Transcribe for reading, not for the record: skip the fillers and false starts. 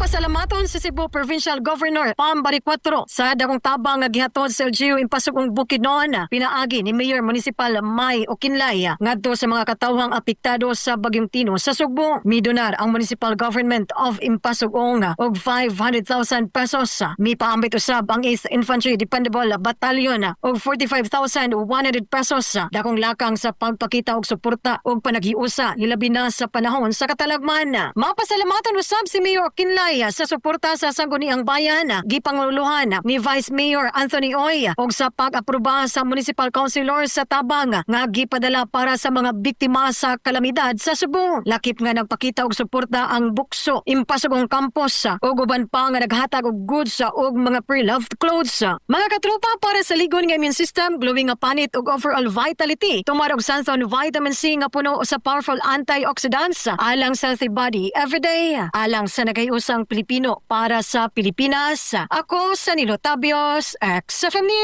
Mapasalamaton si Cebu Provincial Governor Pam Baricuatro sa dakong tabang nga gihatod sa LGU Impasug-ong Bukidnon pinaagi ni Mayor Municipal May Oquinlay ngadto sa mga katawhang apektado sa Bagyong Tino sa Sugbo. Midonar ang Municipal Government of Impasug-ong og 500,000 pesos. Mipaambit usab ang 8th Infantry Dependable Battalion og 45,100 pesos. Dakong lakang sa pagpakita og suporta og panaghiusa, hilabi na sa panahon sa katalagman. Mapasalamatan usab si Mayor Oquinlay sa suporta sa Sangguniang Bayan gipanguluhan ni Vice Mayor Anthony Oy og sa pag-aproba sa Municipal Councilor sa tabang nga gipadala para sa mga biktima sa kalamidad sa Cebu. Lakip nga nagpakita og suporta ang Bukso, Impasug-ong Campus ug uban pa nga naghatag og goods ug mga pre-loved clothes. Mga katropa, para sa ligon nga immune system, glowing nga panit ug overall vitality, tumar og Santhon Vitamin C nga puno sa powerful antioxidants alang sa healthy body everyday. Alang sa naghiusang Pilipino, para sa Pilipinas. Ako sa Nilo Tabios, XFM News.